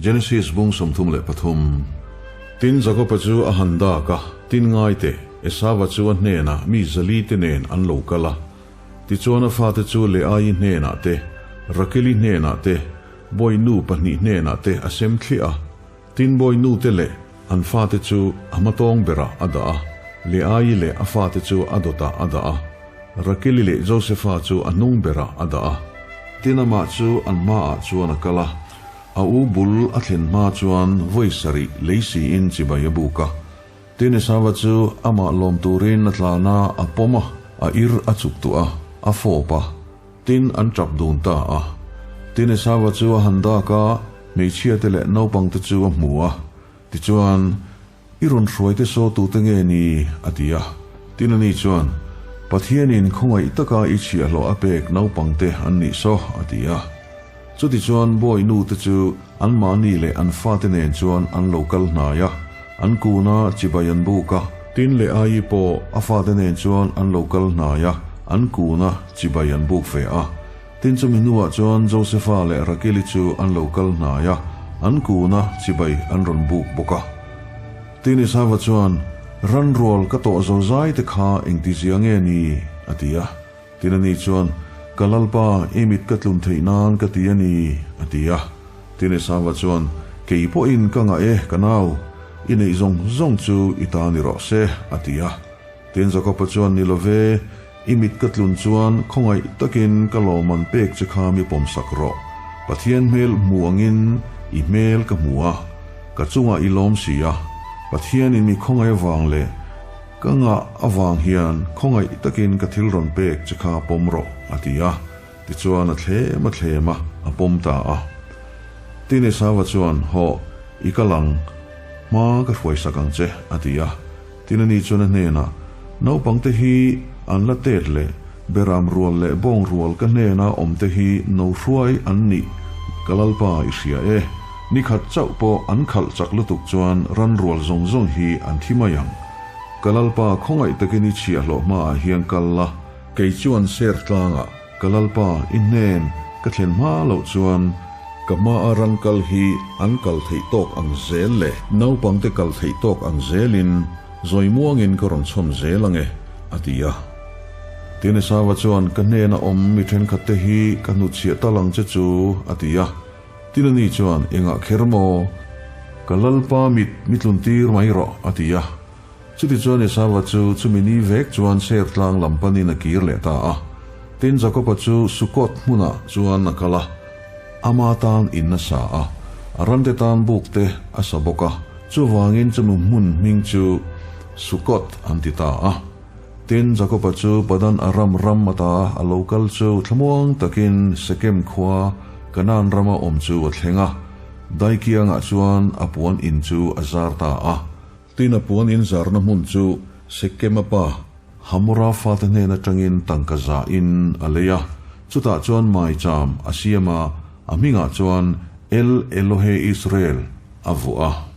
Genesis bung 33. Tin, Jakoba chu a han dak a, tin ngai teh, Esava chu a hnenah mi zali te nen an lo kal a. Tichuan a fate chu Leaii hnenah te, Rakeli hnenah te, bawi nu pahnih hnenah te a sem thliah a. Tin, bawi nu te leh an fate chu a hmatawng berah a dah a, Leaii leh a fate chu a dawtah a dah a, Rakeli leh Josefa chu a hnung berah a dah a. Tin, amah chu an hmaah chuan a kal a, a u bul a thlen hma chuan vawi sarih lei siin chibai a buk a. Tin, Esava chu amah lawm turin a tlan a, a pawm a, a ir a chuk tuah a, a fawp a. Tin, an tap dun ta a. Tin, Esava chu a han dak a, hmeichhiate leh naupangte chu a hmu a. Tichuan, I rawn hruaite saw tute nge ni? a ti a. Tin, ani chuan, Pathianin khawngaih taka i chhiahhlawh a pek naupangte an nih saw, a ti a. Chutichuan, bawi nute chu anmahni leh an fate nen chuan an lo kal hnai a, an kun a, chibai an buk a. Tin leh Ai pawh a fate nen chuan an lo kal hnai a, an kun a, chibai an buk ve a. Tin chumi hnuah chuan Josefa leh Rakeli chu an lo kal hnai a, an kun a, chibai an rawn buk bawk a. Tin Esava chuan, Ranrual ka tawh zozai te kha engtizia nge ni? a ti a. Tin ani chuan, Ka Lalpa, i mit ka tlun theih nan ka ti a ni, a ti a. Tin Esava chuan, Kei pawhin ka ngah e, ka nau, i neih zawng zawng chu i ta ni rawh se, a ti a. Tin Jakoba chuan, Ni lo ve, i mit ka tlun chuan khawngaih takin ka lawmman pek che kha mi pawmsak rawh. Pathian hmel hmu angin i hmel ka hmu a, ka chungah i lawm si a, Pathianin mi khawngaih avang leh Ka ngah avang hian khawngaih takin ka thil rawn pek che kha pawm rawh, a ti a. Tichuan a thlem a thlem a, a pawm ta a. Tin Esava chuan, Hawh, i kal ang, hma ka hruaisak ang che, a ti a. Tin ani chuan a hnenah, Naupangte hi an la tet leh beram rual leh bawng rual ka hnena awmte hi no hruai an nih ka Lalpa i hria e. Ni khat chauh pawh an khalh chak lutuk chuan ran rual zawng zawng hi an thi mai ang. Ka Lalpa khawngaih takin i chhiahhlawh hmaah hian kal la, kei chuan ser tlangah ka Lalpa i hnen ka thlen hma loh chuan ka hmaa ran kal hi an kal theih tawk ang zel leh naupangte kal theih tawk ang zelin zawi muangin ka rawn chhawn zel ang e, a ti a. Tin Esava chuan ka hnena awm mi thenkhatte hi ka hnutchhiah tal ang che chu, a ti a. Tin ani chuan, Engah kher maw? Ka Lalpa mit mi tlun tir mai rawh, a ti a. Chutichuan Esava chu chumi ni vek chuan ser tlang lam panin a kir leh ta a. Tin Jakoba chu Sukkoth hmunah chuan a kal a, ama tan in a sa a, a rante tan buk te a sa bawk a, chuvangin chumi hmun hming chu Sukkoth an ti ta a. Tin, Jakoba chu Padan Aram ram ata a lo kal chu thlamuang takin Sekem khua Kanaan rama awm chu a thleng a, Daikiangah chuan a puan in chu a zar ta a. Tin, a puan in zarna hmun chu Sekema pa Hamora fate hnen atangin tangka zahin a lei a, chutah chuan maicham a siam a, a hmingah chuan El Elohe Israel a vuah a.